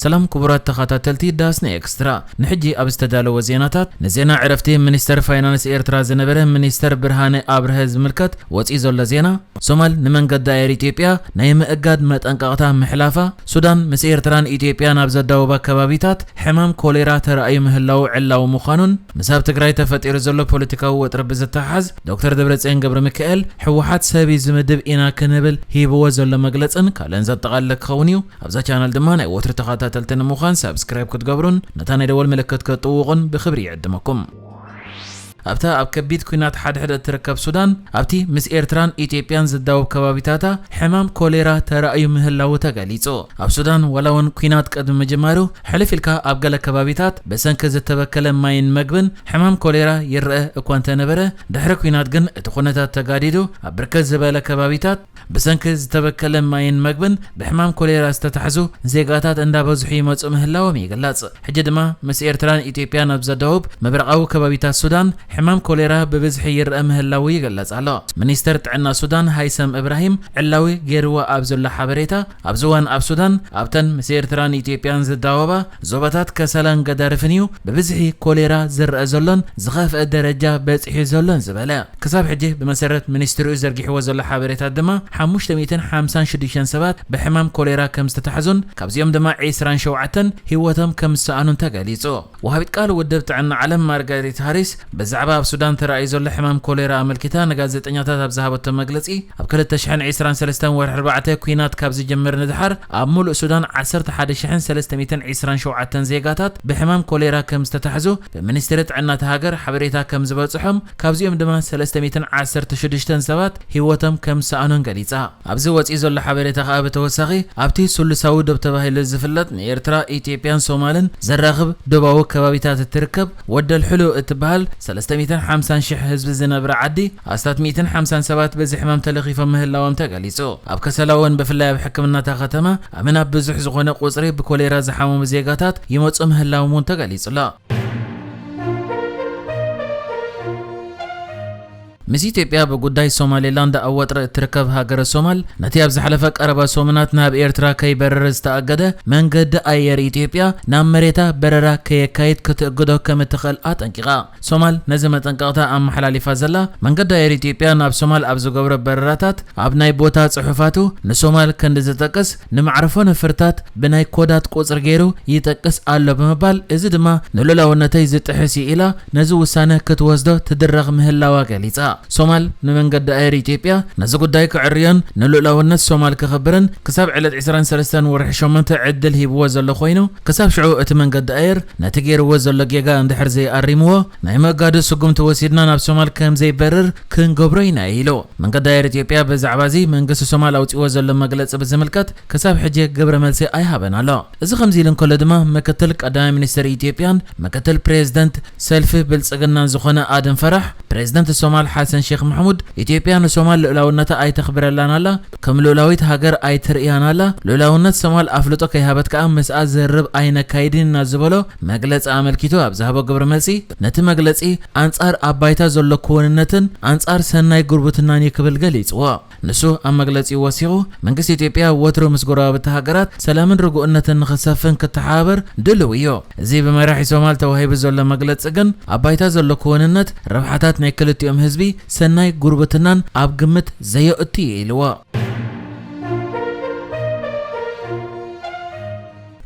ሰላም ክቡራት ተኸታተልቲ ዳስና ኤክስትራ፣ ንሕጂ ኣብ ዝተዳለወ ዜናታት፣ ንዜና ዕረፍቲ ሚኒስተር ፋይናንስ ኤርትራ ዝነበረ ሚኒስተር ብርሃነ ኣብርሀ ዝምልከት ወፂኡ ዘሎ ዜና፣ ሶማል ንመንገዲ ኣየር ኢትዮጵያ ናይ ምእጋድ መጠንቀቕታ ምሕላፋ፣ ሱዳን ምስ ኤርትራን ኢትዮጵያን ኣብ ዘዳውባ ከባቢታት ሕማም ኮሌራ ተራእዩ ምህላዉ ዕላዊ ምዃኑን፣ ምስ ኣብ ትግራይ ተፈጢሩ ዘሎ ፖለቲካዊ ወጥሪ ብዝተሓሓዝ፣ ዶክተር ደብረጽዮን ገብረ ሚካኤል፣ ህወሓት ሰብ እዩ ዝምድብ ኢና ክንብል ሂብዎ ዘሎ መግለጽን ካልእን ዘጠቓለለ ክኸውን እዩ። ኣብዛ ቻነል ድማ ናይ ወትሪ ተኸታተልቲ ንምዃን ሳብስክራይብ ክትገብሩን ነታ ናይ ደወል ምልክት ክትጥውቑን ብኽብሪ ይዕድመኩም። ኣብታ ኣብ ከቢድ ኲናት ሓድሕድ እትርከብ ሱዳን፣ ኣብቲ ምስ ኤርትራን ኢትዮጵያን ዝዳወብ ከባቢታታ ሕማም ኮሌራ ተራእዩ ምህላዉ ተገሊጹ። ኣብ ሱዳን፣ ዋላ እውን ኲናት ቅድሚ ምጅማሩ፣ ሕልፍ ኢልካ ኣብ ገለ ከባቢታት ብሰንኪ ዝተበከለ ማይን መግብን ሕማም ኮሌራ ይረአ እኳ እንተነበረ፣ ድሕሪ ኲናት ግን እቲ ኩነታት ተጋዲዱ፣ ኣብ ብርክት ዝበለ ከባቢታት ብሰንኪ ዝተበከለ ማይን መግብን ብሕማም ኮሌራ ዝተታሕዙ ዜጋታት እንዳበዝሑ ይመጹ ምህላዎም ይግለጽ። ሕጂ ድማ ምስ ኤርትራን ኢትዮጵያን ኣብ ዘዳውብ ምብራቓዊ ከባቢታት ሱዳን ሕማም ኮሌራ ብብዝሒ ይረአ ምህላዉ ይግለጽ ኣሎ። ሚኒስተር ጥዕና ሱዳን ሃይሰም እብራሂም ዕላዊ ገይርዎ ኣብ ዘሎ ሓበሬታ፣ ኣብዚ እዋን ኣብ ሱዳን ኣብተን ምስ ኤርትራን ኢትዮጵያን ዝዳወባ ዞባታት ከሰላን ገዳርፍን እዩ ብብዝሒ ኮሌራ ዝረአ ዘሎን ዝኸፍአ ደረጃ በጺሑ ዘሎን ዝበለ። ክሳብ ሕጂ ብመሰረት ሚኒስትሪኡ ዘርጊሕዎ ዘሎ ሓበሬታት ድማ ሓሙሽተ ሚእትን ሓምሳን ሽዱሽተን ሰባት ብሕማም ኮሌራ ከም ዝተታሕዙን ካብዚኦም ድማ ዒስራን ሸውዓተን ህይወቶም ከም ዝሰኣኑን ተገሊጹ። ወሃቢት ቃል ውድብ ጥዕና ዓለም ማርጋሬት ሃሪስ ብዛዕባ ኣብ ሱዳን ተራእዩ ዘሎ ሕማም ኮሌራ ኣመልኪታ ንጋዜጠኛታት ኣብ ዝሃበቶ መግለጺ፣ ኣብ ክልተ ሽሕን ዒስራን ሰለስተን ወርሒ ኣርባዕተ ኲናት ካብ ዝጅምር ንድሓር ኣብ ሙሉእ ሱዳን ዓሰርተ ሓደ ሽሕን ሰለስተ ሚእትን ዒስራን ሸውዓተን ዜጋታት ብሕማም ኮሌራ ከም ዝተታሕዙ ብሚኒስትሪ ጥዕና እታ ሃገር ሓበሬታ ከም ዝበጽሖም፣ ካብዚኦም ድማ ሰለስተ ሚእትን ዓሰርተ ሽዱሽተን ሰባት ህይወቶም ከም ዝሰኣኑን ገሊጻ። ኣብዚ ወጺኡ ዘሎ ሓበሬታ ከኣ ብተወሳኺ፣ ኣብቲ ስሉሳዊ ዶብ ተባሂሉ ዝፍለጥ ንኤርትራ፣ ኢትዮጵያን ሶማልን ዘራኽብ ዶባዊ ከባቢታት እትርከብ ወደል ሕሉ እትበሃል ሰለስተ ሚእትን ሓምሳን ሽሕ ህዝቢ ዝነብራ ዓዲ፣ ኣስታት ሚእትን ሓምሳን ሰባት በዚ ሕማም ተለኺፎም ምህላዎም ተገሊጹ። ኣብ ከሰላ እውን ብፍላይ ኣብ ሕክምና እታ ከተማ ኣብ ምናብ ብዙሕ ዝኾነ ቁጽሪ ብኮሌራ ዝሓመሙ ዜጋታት ይመጹ ምህላዎም እውን ተገሊጹ ኣሎ። ምስ ኢትዮጵያ ብጉዳይ ሶማሌላንድ ኣብ ወጥሪ እትርከብ ሃገረ ሶማል፣ ነቲ ኣብ ዝሓለፈ ቀረባ ሰሙናት ናብ ኤርትራ ከይበርር ዝተኣገደ መንገዲ ኣየር ኢትዮጵያ፣ ናብ መሬታ በረራ ከየካይድ ክትእግዶ ከም እትኽእል ኣጠንቂቓ። ሶማል ነዚ መጠንቀቕታ ኣመሓላሊፋ ዘላ፣ መንገዲ ኣየር ኢትዮጵያ ናብ ሶማል ኣብ ዝገብሮ በረራታት፣ ኣብ ናይ ቦታ ጽሑፋቱ ንሶማል ክንዲ ዝጠቅስ፣ ንመዕርፎ ነፈርታት ብናይ ኮዳት ቁጽሪ ገይሩ ይጠቅስ ኣሎ ብምባል፣ እዚ ድማ ንሉላውነተይ ዝጥሕስ እዩ ኢላ፣ ነዚ ውሳነ ክትወስዶ ትድረኽ ምህላዋ ገሊጻ። ሶማል ንመንገዲ ኣየር ኢትዮጵያ ነዚ ጉዳይ ክዕርዮን ንሉላውነት ሶማል ከኽብርን ክሳብ ዕለት ዕስራን ሰለስተን ወርሒ ሸሞንተ ዕድል ሂብዎ ዘሎ ኮይኑ፣ ክሳብ ሽዑ እቲ መንገዲ ኣየር ነቲ ገይርዎ ዘሎ ጌጋ እንድሕር ዘይኣሪምዎ፣ ናይ ምእጋዱ ስጉምቲ ወሲድና ናብ ሶማል ከም ዘይበርር ክንገብሮ ኢና ኢሉ። መንገዲ ኣየር ኢትዮጵያ ብዛዕባ እዚ መንግስቲ ሶማል ኣውጺዎ ዘሎ መግለጺ ብዝምልከት ክሳብ ሕጂ ግብረ መልሲ ኣይሃበን ኣሎ። እዚ ከምዚ ኢሉ እንከሎ ድማ፣ ምክትል ቀዳማይ ሚኒስትር ኢትዮጵያን ምክትል ፕሬዝደንት ሰልፊ ብልጽግናን ዝኾነ ኣደም ፈራሕ፣ ፕሬዝደንት ሶማል ሓሰን ሼክ መሕሙድ፣ ኢትዮጵያ ንሶማል ልኡላውነታ ኣይተኽብረላን ኣላ፣ ከም ልኡላዊት ሃገር ኣይትርእያን ኣላ፣ ልኡላውነት ሶማል ኣፍልጦ ከይሃበት ከኣ ምስኣ ዝርርብ ኣይነካይድን ኢና ዝበሎ መግለጺ ኣመልኪቱ ኣብ ዝሃቦ ግብረ መልሲ፣ ነቲ መግለጺ ኣንጻር ኣብ ባይታ ዘሎ ክውንነትን ኣንጻር ሰናይ ጉርብትናን እዩ ክብል ገሊጽዎ። ንሱ ኣብ መግለጺኡ ወሲኹ፣ መንግስቲ ኢትዮጵያ ወትሩ ምስ ጎረባብቲ ሃገራት ሰላምን ርጉእነትን ንኽሰፍን ክተሓባበር ድልው እዩ። እዚ ብመራሒ ሶማል ተዋሂቡ ዘሎ መግለጺ ግን ኣብ ባይታ ዘሎ ክውንነት፣ ረብሓታት ናይ ክልቲኦም ህዝቢ፣ ሰናይ ጉርብትናን ኣብ ግምት ዘየእቱ እዩ ኢልዎ።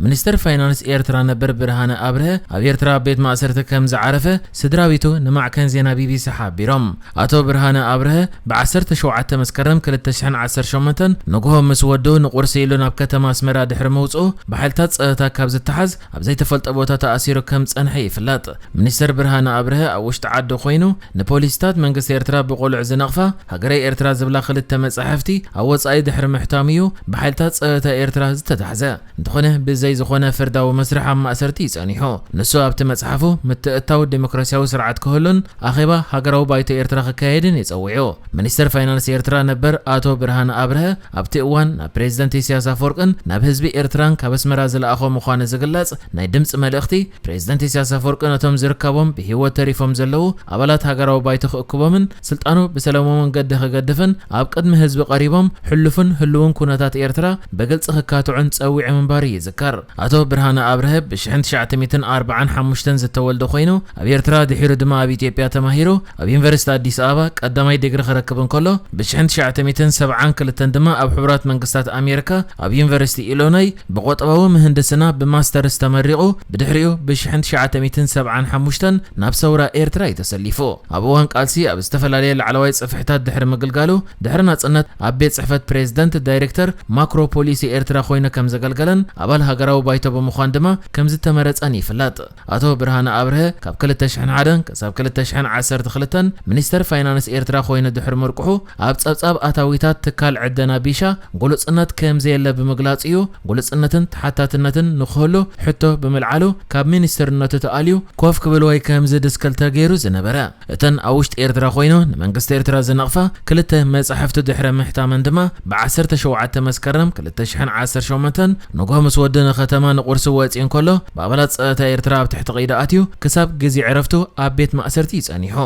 ሚኒስተር ፋይናንስ ኤርትራ ነበር ብርሃነ ኣብርሀ ኣብ ኤርትራ ኣብ ቤት ማእሰርቲ ከም ዝዓረፈ ስድራ ቤቱ ንማዕከን ዜና ቢቢሲ ሓቢሮም። ኣቶ ብርሃነ ኣብርሀ ብዓሰርተ ሸውዓተ መስከረም ክልተ ሽሕን ዓሰርተ ሸሞንተን ንግሆ ምስ ወድኡ ንቁርሲ ኢሉ ናብ ከተማ ኣስመራ ድሕሪ ምውጽኡ ብሓይልታት ጸጥታ ካብ ዝተሓዝ ኣብ ዘይተፈልጠ ቦታ ተኣሲሩ ከም ጸንሐ ይፍለጥ። ሚኒስተር ብርሃነ ኣብርሀ ኣብ ውሽጢ ዓዲ ኮይኑ ንፖሊስታት መንግስቲ ኤርትራ ብቆልዑ ዝነቕፋ ሃገረይ ኤርትራ ዝብላ ክልተ መጻሕፍቲ ኣብ ወጻኢ ድሕሪ ምሕታሙ እዩ ብሓይልታት ጸጥታ ኤርትራ ዝተታሕዘ። እንተኾነ ብዘይ ዝኾነ ፍርዳዊ መስርሕ ኣብ ማእሰርቲ እዩ ጸኒሑ። ንሱ ኣብቲ መጽሓፉ ምትእትታው ዴሞክራሲያዊ ስርዓት ክህሉን ኣኼባ ሃገራዊ ባይቶ ኤርትራ ክካየድን እዩ ጸዊዑ። ሚኒስተር ፋይናንስ ኤርትራ ነበር ኣቶ ብርሃነ ኣብርሀ ኣብቲ እዋን ናብ ፕሬዝደንት ኢሳያስ ኣፈወርቅን ናብ ህዝቢ ኤርትራን ካብ ኣስመራ ዝለኣኾ ምዃኑ ዝግለጽ ናይ ድምጺ መልእኽቲ፣ ፕሬዝደንት ኢሳያስ ኣፈወርቂ ነቶም ዝርከቦም ብህይወት ተሪፎም ዘለዉ ኣባላት ሃገራዊ ባይቶ ክእክቦምን ስልጣኑ ብሰላማዊ መንገዲ ክገድፍን ኣብ ቅድሚ ህዝቢ ቀሪቦም ሕሉፍን ህልውን ኩነታት ኤርትራ ብግልጺ ክካትዑን ጸዊዑ ምንባሩ ይዝከር። ኣቶ ብርሃነ ኣብርሀ ብ ሽሕን ትሽዓተ ሚእትን ኣርባዓን ሓሙሽተን ዝተወልደ ኮይኑ፣ ኣብ ኤርትራ ድሒሩ ድማ ኣብ ኢትዮጵያ ተማሂሩ ኣብ ዩኒቨርሲቲ ኣዲስ ኣበባ ቀዳማይ ዲግሪ ክረክብ እንከሎ፣ ብ ሽሕን ትሽዓተ ሚእትን ሰብዓን ክልተን ድማ ኣብ ሕቡራት መንግስታት ኣሜሪካ ኣብ ዩኒቨርሲቲ ኢሎኖይ ብቆጠባዊ ምህንድስና ብማስተርስ ተመሪቑ፣ ብድሕሪኡ ብ ሽሕን ትሽዓተ ሚእትን ሰብዓን ሓሙሽተን ናብ ሰውራ ኤርትራ እዩ ተሰሊፉ። ኣብ እዋን ቃልሲ ኣብ ዝተፈላለየ ላዕለዋይ ጽፍሕታት ድሕሪ ምግልጋሉ፣ ድሕሪ ናጽነት ኣብ ቤት ጽሕፈት ፕሬዝደንት ዳይሬክተር ማክሮ ፖሊሲ ኤርትራ ኮይኑ ከም ዘገልገለን ኣባል ሃገራዊ ባይቶ ብምዃን ድማ ከም ዝተመረጸን ይፍለጥ። ኣቶ ብርሃነ ኣብርሀ ካብ ክልተ ሽሕን ሓደን ክሳብ ክልተ ሽሕን ዓሰርተ ክልተን ሚኒስተር ፋይናንስ ኤርትራ ኮይኑ ድሕሪ ምርቁሑ፣ ኣብ ጸብጻብ ኣታዊታት ትካል ዕደና ቢሻ ግሉጽነት ከም ዘየለ ብምግላጽ እዩ። ግሉጽነትን ተሓታትነትን ንክህሉ ሕቶ ብምልዓሉ፣ ካብ ሚኒስተርነቱ ተኣልዩ ኮፍ ክብል ወይ ከም ዝድስከል ተገይሩ ዝነበረ። እተን ኣብ ውሽጢ ኤርትራ ኮይኑ ንመንግስቲ ኤርትራ ዝነቕፋ ክልተ መጻሕፍቱ ድሕሪ ምሕታመን ድማ፣ ብ ዓሰርተ ሸውዓተ መስከረም ክልተ ሽሕን ዓሰርተ ሸሞንተን ንግሆ ምስ ወዲ ንከተማ ንቁርሲ ወጺኡ እንከሎ፣ ብኣባላት ጸጥታ ኤርትራ ኣብ ትሕቲ ቀይዲ ኣትዩ፣ ክሳብ ግዜ ዕረፍቱ ኣብ ቤት ማእሰርቲ እዩ ጸኒሑ።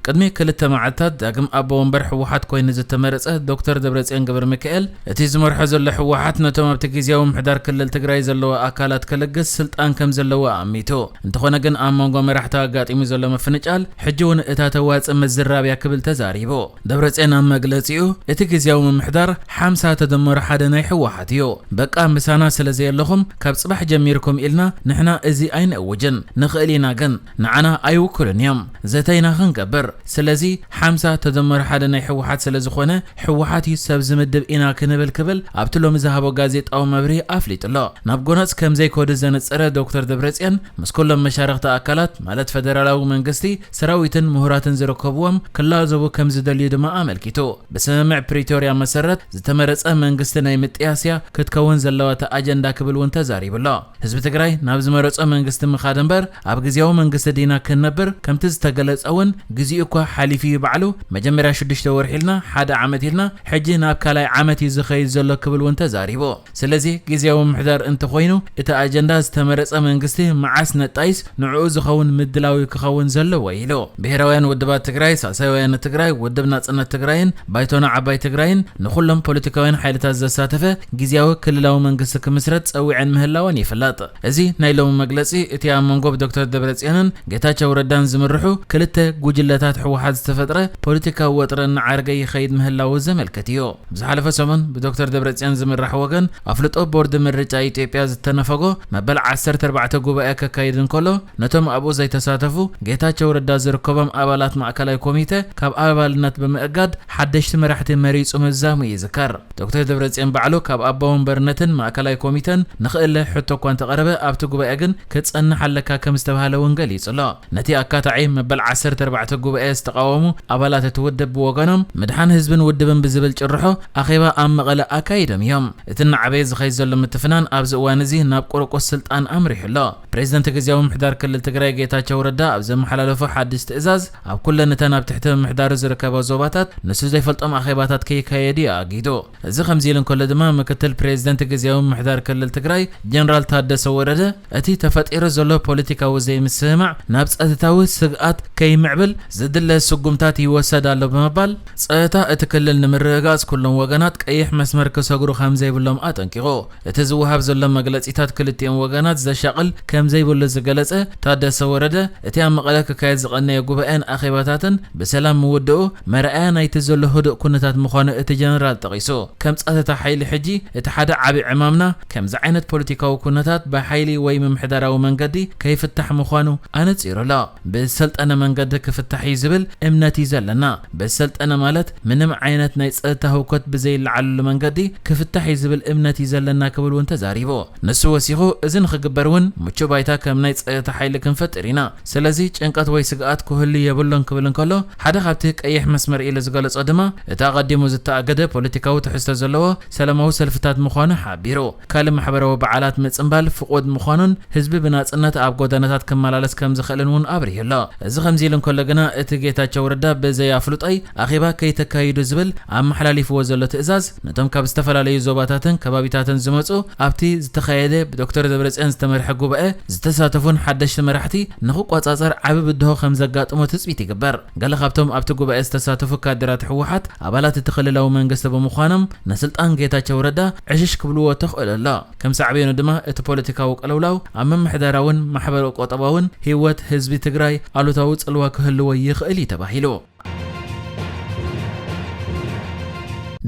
ቅድሚ ክልተ መዓልታት ዳግም ኣቦ ወንበር ህወሓት ኮይኑ ዝተመረጸ ዶክተር ደብረጽዮን ገብረ ሚካኤል፣ እቲ ዝመርሖ ዘሎ ህወሓት ነቶም ኣብቲ ግዝያዊ ምምሕዳር ክልል ትግራይ ዘለዋ ኣካላት ክልግስ ስልጣን ከም ዘለዎ ኣሚቱ። እንተኾነ ግን ኣብ መንጎ መራሕቲ ኣጋጢሙ ዘሎ ምፍንጫል ሕጂ እውን እታ ተዋጽእ ምዝራብ እያ ክብል ተዛሪቡ። ደብረጽዮን ኣብ መግለጺኡ፣ እቲ ግዝያዊ ምምሕዳር ሓምሳ ተደመሩ ሓደ ናይ ህወሓት እዩ። በቃ ምሳና ስለ ዘየለኹም ካብ ጽባሕ ጀሚርኩም ኢልና ንሕና እዚ ኣይንእውጅን። ንኽእል ኢና ግን ንዓና ኣይውክሉን እዮም። ዘተይና ክንገብር። ስለዚ ሓምሳ ተደመሩ ሓደ ናይ ህወሓት ስለ ዝኾነ ህወሓት እዩ ሰብ ዝምድብ ኢና ክንብል ክብል ኣብቲ ሎሚ ዝሃቦ ጋዜጣዊ መብርሂ ኣፍሊጡ ኣሎ። ናብ ጎነጽ ከም ዘይከዱ ዘነጸረ ዶክተር ደብረጽዮን ምስ ኩሎም መሻርኽቲ ኣካላት ማለት ፈደራላዊ መንግስቲ፣ ሰራዊትን ምሁራትን ዝርከብዎም ክላዘቡ ከም ዝደልዩ ድማ ኣመልኪቱ። ብስምምዕ ፕሪቶርያ መሰረት ዝተመረጸ መንግስቲ ናይ ምጥያስያ ክትከውን ዘለዋ እታ ኣጀንዳ ክብል እውን ተዛሪቡ ኣሎ። ህዝቢ ትግራይ ናብ ዝመረጾ መንግስቲ ምኻድ እምበር ኣብ ግዝያዊ መንግስቲ ዲና ክንነብር ከምቲ ዝተገለጸ እውን ግዜኡ እኳ ሓሊፉ እዩ ባዕሉ። መጀመርያ ሽዱሽተ ወርሒ ኢልና ሓደ ዓመት ኢልና ሕጂ ናብ ካልኣይ ዓመት እዩ ዝኸይድ ዘሎ ክብል እውን ተዛሪቡ። ስለዚ ግዝያዊ ምምሕዳር እንተኾይኑ እቲ ኣጀንዳ ዝተመረጸ መንግስቲ መዓስ ነጣይስ ንዕኡ ዝኸውን ምድላዊ ክኸውን ዘለዎ ኢሉ። ብሄራውያን ውድባት ትግራይ፣ ሳልሳይ ወያነ ትግራይ፣ ውድብ ናጽነት ትግራይን ባይቶና ዓባይ ትግራይን ንኹሎም ፖለቲካውያን ሓይልታት ዘሳተፈ ግዝያዊ ክልላዊ መንግስቲ ክምስረት ጸዊዐን ምህላወን ይፍለጥ። እዚ ናይ ሎሚ መግለጺ እቲ ኣብ መንጎ ብዶክተር ደብረጽዮንን ጌታቸው ረዳን ዝምርሑ ክልተ ጉጅለታት ህወሓት ዝተፈጥረ ፖለቲካዊ ወጥሪ እናዓረገ ይኸይድ ምህላዉ ዘመልክት እዩ። ብዝሓለፈ ሰሙን ብዶክተር ደብረጽዮን ዝምራሕ ወገን ኣፍልጦ ቦርድ ምርጫ ኢትዮጵያ ዝተነፈጎ መበል ዓሰርተ ኣርባዕተ ጉባኤ ከካይድ እንከሎ፣ ነቶም ኣብኡ ዘይተሳተፉ ጌታቸው ረዳ ዝርከቦም ኣባላት ማእከላይ ኮሚተ ካብ ኣባልነት ብምእጋድ ሓደሽቲ መራሕቲ መሪጹ ምዛሙ ይዝከር። ዶክተር ደብረጽዮን ባዕሉ ካብ ኣቦ ወንበርነትን ማእከላይ ኮሚተን ንኽእለ ሕቶ እኳ እንተቐረበ፣ ኣብቲ ጉባኤ ግን ክትጸንሕ ኣለካ ከም ዝተባህለ እውን ገሊጹ ኣሎ። ነቲ ኣካታዒ መበል ዓሰርተ ኣርባዕተ ጉባኤ ዝተቓወሙ ኣባላት እቲ ውድብ ብወገኖም፣ ምድሓን ህዝብን ውድብን ብዝብል ጭርሖ ኣኼባ ኣብ መቐለ ኣካይዶም እዮም። እቲ እናዓበየ ዝኸይድ ዘሎ ምትፍናን ኣብዚ እዋን እዚ ናብ ቁርቁስ ስልጣን ኣምሪሑ ኣሎ። ፕሬዝደንት ግዝያዊ ምምሕዳር ክልል ትግራይ ጌታቸው ረዳ ኣብ ዘመሓላለፎ ሓድሽ ትእዛዝ፣ ኣብ ኩለን እተን ኣብ ትሕቲ ምምሕዳሩ ዝርከባ ዞባታት ንሱ ዘይፈልጦም ኣኼባታት ከይካየዱ እዩ ኣጊዱ። እዚ ከምዚ ኢሉ እንከሎ ድማ፣ ምክትል ፕሬዝደንት ግዝያዊ ምምሕዳር ክልል ትግራይ ጀነራል ታደሰ ወረደ፣ እቲ ተፈጢሩ ዘሎ ፖለቲካዊ ዘይምስምማዕ ናብ ጸጥታዊ ስግኣት ከይምዕብል ዝድለ ስጉምታት ይወሰድ ኣሎ ብምባል፣ ጸጥታ እቲ ክልል ንምርግጋጽ ኩሎም ወገናት ቀይሕ መስመር ክሰግሩ ከም ዘይብሎም ኣጠንቂቑ። እቲ ዝወሃብ ዘሎ መግለጺታት ክልቲኦም ወገናት ዘሻቕል ከም ዘይብሉ ዝገለጸ ታደሰ ወረደ፣ እቲ ኣብ መቐለ ክካየድ ዝቐነየ ጉባኤን ኣኼባታትን ብሰላም ምውድኡ መርኣያ ናይቲ ዘሎ ህዱእ ኩነታት ምዃኑ እቲ ጀነራል ጠቒሱ፣ ከም ጸጥታ ሓይሊ ሕጂ እቲ ሓደ ዓቢ ዕማምና ከምዚ ዓይነት ፖለቲካዊ ኩነታት ብሓይሊ ወይ ምምሕዳራዊ መንገዲ ከይፍታሕ ምዃኑ ኣነጺሩ ኣሎ። ብዝሰልጠነ መንገዲ ክፍታሕ እዩ ዝብል እምነት እዩ ዘለና። ብዝሰልጠነ ማለት ምንም ዓይነት ናይ ጸጥታ ህውከት ብዘይለዓለሉ መንገዲ ክፍታሕ እዩ ዝብል እምነት እዩ ዘለና ክብል እውን ተዛሪቡ። ንሱ ወሲኹ፣ እዚ ንኽግበር እውን ምቹእ ባይታ ከም ናይ ጸጥታ ሓይሊ ክንፈጥር ኢና። ስለዚ ጭንቀት ወይ ስግኣት ክህሉ የብሉን ክብል እንከሎ፣ ሓደ ካብቲ ቀይሕ መስመር ኢሉ ዝገለጾ ድማ እቲ ኣቐዲሙ ዝተኣገደ ፖለቲካዊ ትሕዝቶ ዘለዎ ሰላማዊ ሰልፍታት ምዃኑ ሓቢሩ። ካልእ ማሕበራዊ በዓላት ምጽንባል ፍቑድ ምዃኑን ህዝቢ ብናጽነት ኣብ ጎደናታት ክመላለስ ከም ዝኽእልን እውን ኣብሪሁ ኣሎ። እዚ ከምዚ ኢሉ እንከሎ ግና፣ እቲ እቲ ጌታቸው ረዳ ብዘይ ኣፍልጦይ ኣኼባ ከይተካይዱ ዝብል ኣመሓላሊፍዎ ዘሎ ትእዛዝ፣ ነቶም ካብ ዝተፈላለዩ ዞባታትን ከባቢታትን ዝመጹ፣ ኣብቲ ዝተኻየደ ብዶክተር ደብረጽዮን ዝተመርሐ ጉባኤ ዝተሳተፉን ሓደሽቲ መራሕቲ ንኽቆጻጸር ዓቢ ብድሆ ከም ዘጋጥሞ ትጽቢት ይግበር። ገለ ካብቶም ኣብቲ ጉባኤ ዝተሳተፉ ካድራት ህወሓት ኣባላት እቲ ክልላዊ መንግስቲ ብምዃኖም፣ ንስልጣን ጌታቸው ረዳ ዕሽሽ ክብልዎ ተኽእሎ ኣሎ። ከም ሳዕቤኑ ድማ እቲ ፖለቲካዊ ቅልውላው ኣብ ምምሕዳራውን ማሕበረ ቁጠባውን ህይወት ህዝቢ ትግራይ ኣሉታዊ ጽልዋ ክህልዎ ይኽእል እዩ ተባሂሉ።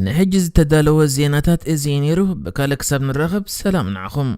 ንሕጂ ዝተዳለወ ዜናታት እዚ እዩ ነይሩ። ብካልእ ክሳብ ንራኸብ ሰላም ንዓኹም።